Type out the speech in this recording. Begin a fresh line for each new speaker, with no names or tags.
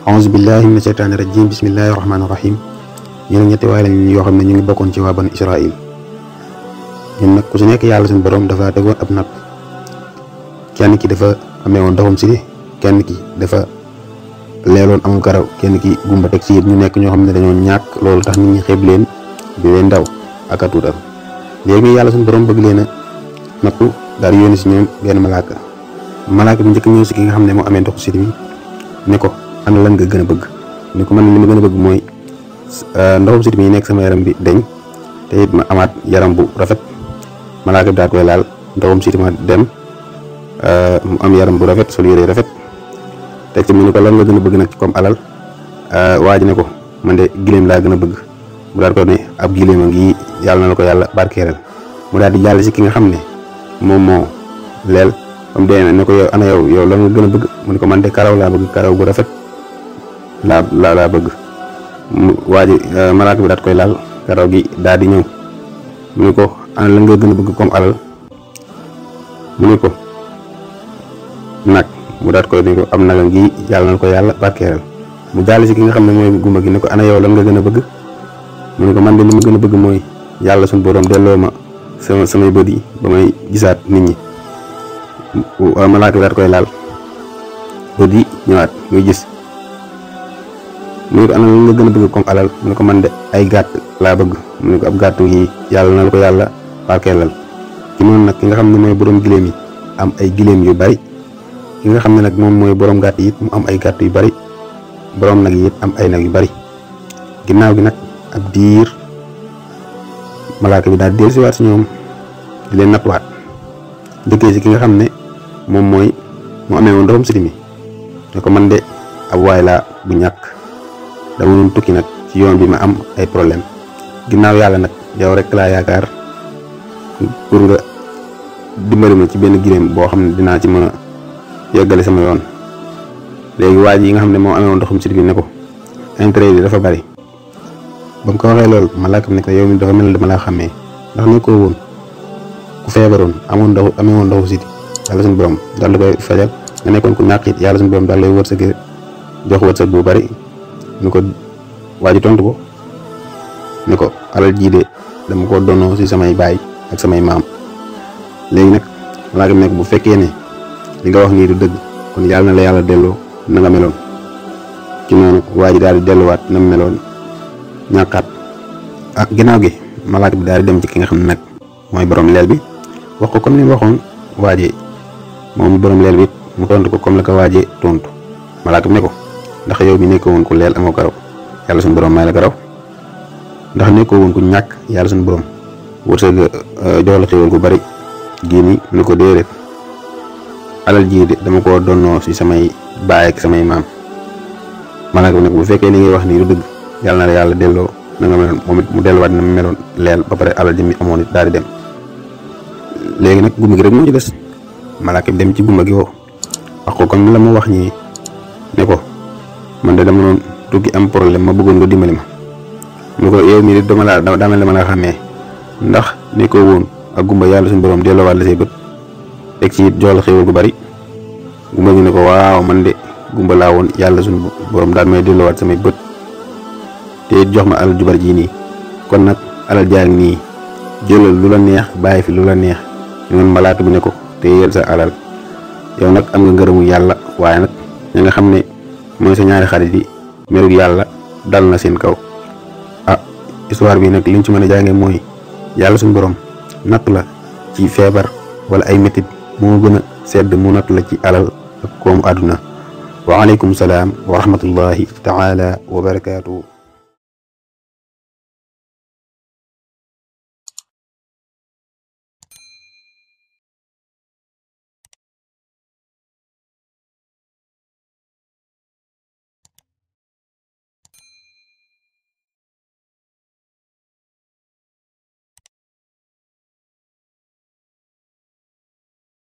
auzu billahi mina shaytaani rajim bismillahi rahmaani rahim. ñun ñetti waay lañ yoo xam ne ñu ngi bokkoon ci waa ban Israil. ñun nag ku si nekk yàlla suñu borom dafa tegoon ab natt. kenn ki dafa amee woon ndoxum si kenn ki dafa leeloon amul karaw kenn ki gumba teg ci ñu nekk ñoo xam ne dañoo ñàkk loolu tax nit ñi xeeb leen di leen ndaw ak a tuutal. léegi yàlla suñu borom bëgg leen a nattu daal yónni si ñoom benn malaaka bi njëkk ñëw si ki nga xam ne moo amee ndoxu si bi ne ko ana lan nga gën a bëgg ni ko man li ma gën a bëgg mooy ndoxum sit mi nekk sama yaram bi deñ te it ma amaat yaram bu rafet. malaaka bi daal koy laal ndoxum sit ma dem mu am yaram bu rafet sol yére rafet teg ci mu ne ko lan nga gën a bëgg nag ci comme alal waa ji ne ko man de gileem laa gën a bëgg mu daal ko ne ab gileem a ngi yàlla na ko yàlla barkeeral. mu daal di jàll si ki nga xam ne moom moo leel comme dee ne ko yow ana yow lan nga gën a bëgg mu ne ko man de karaw laa bëgg karaw bu rafet laa bëgg. waa ji malaaka bi daat koy laal karaw gi daal di ñëw mu ne ko ana lan nga gën a bëgg comme alal mu ne ko nag mu daat koy ne ko am naga ngi yàlla na ko yàlla barkeeral. mu jàll si ki nga xam ne mooy gumba gi ne ko ana yow lan nga gën a bëgg mu ne ko man de li ma gën a bëgg mooy yàlla suñu borom delloo ma samay bët yi ba may gisaat nit ñi. malaaka bi daat koy laal bët yi ñëwaat muy gis. mu ne ko ana lan nga gën a bëgg comme alal mu ne ko man de ay gàtt laa bëgg mu ne ko ab gàtt yi yàlla na ko yàlla barkeelal. ci noonu nag ki nga xam ne mooy borom gileem yi am ay gileem yu bari ki nga xam ne nag moom mooy borom gàtt yi it mu am ay gàtt yu bari borom nag yi it am ay nag yu bari. ginnaaw gi nag ab diir malaaka bi daal di dellusiwaat si ñoom di leen nattuwaat njëkkee si ki nga xam ne moom mooy mu amee woon ndoxum siti mi ne ko man de ab waay laa bu ñàkk dama doon tukki nag ci yoon bi ma am ay problème ginnaaw yàlla nag yow rek laa yaakaar pour nga dimbali ma ci benn gileem boo xam ne dinaa ci mën a yeggale sama yoon. léegi waa ji yi nga xam ne moo amee woon ndoxum siti bi ne ko intérêt yi dafa bari. ba mu ko waxee loolu malaaka bi ne ko yow mi dafa mel ne dama laa xàmmee ndax nekkoo woon ku feebaroon amee woon ndoxu siti yàlla suñu borom daal di koy fajal nga nekkoon ku ñàkk it yàlla suñu borom daal lay wërsëg jox wërsëg bu bari. ni ko waa ji tontu ko ni ko alal jii de dama ko donnoo si samay baay ak samay maam. léegi nag malaaka bi ne ko bu fekkee ne li nga wax nii du dëgg kon yàlla na la yàlla delloo na nga meloon. ci noonu waa ji daal di delluwaat na mu meloon ñàkkaat. ginnaaw gi malaaka bi daal di dem ci ki nga xam ne nag mooy borom leel bi wax ko comme ni mu waxoon waa ji moom borom leel bi mu tontu ko comme la ko waajee tontu. malaaka bi ne ko ndax yow mi nekkoo woon ku leel amoo karaw yàlla suñu borom may la karaw ndax nekkoo woon ku ñàkk yàlla suñu borom wërsëg jox la xéwal gu bari gii nii ni ko déedéet alal jii de dama ko donnoo si samay baay ak samay maam. malaaka bi nag bu fekkee li ngay wax nii du dëgg yàlla na la yàlla delloo na nga meloon moom it mu delluwaat na mu meloon leel ba pare alal ji mi amoon it daal di dem. léegi nag gumba gi rek moo ci des malaaka bi dem ci gumba gi woo wax ko comme ni la ma wax ñii ne ko man de dama doon tukki am problème ma bëggoon nga dimbali ma. mu ko yow mii de daa mel dama la xàmmee ndax ni ko woon ak gumba yàlla suñu borom delloowaat la say bët teg ci it jox la xéwal gu bari. gumba gi ne ko waaw man de gumba laa woon yàlla suñu borom daal may delloowaat samay bët te it jox ma alal ju bari ji nii kon nag alal jaa ngi nii jëlal lu la neex bàyyi fi lu la neex. ñu noonu malaaka bi ne ko te yéel sa alal yow nag am nga ngërëmu yàlla waaye nag ña nga xam ne mooy sa ñaari xarit yi merug yàlla dal na seen kaw. histoire bi nag liñ ci mën a jàngee mooy yàlla suñu borom natt la ci feebar wala ay métit moo gën a sedd mu natt la ci alal ak koomu àdduna. wa aleykum salaam wa rahmatullahi taala wa barakaatu.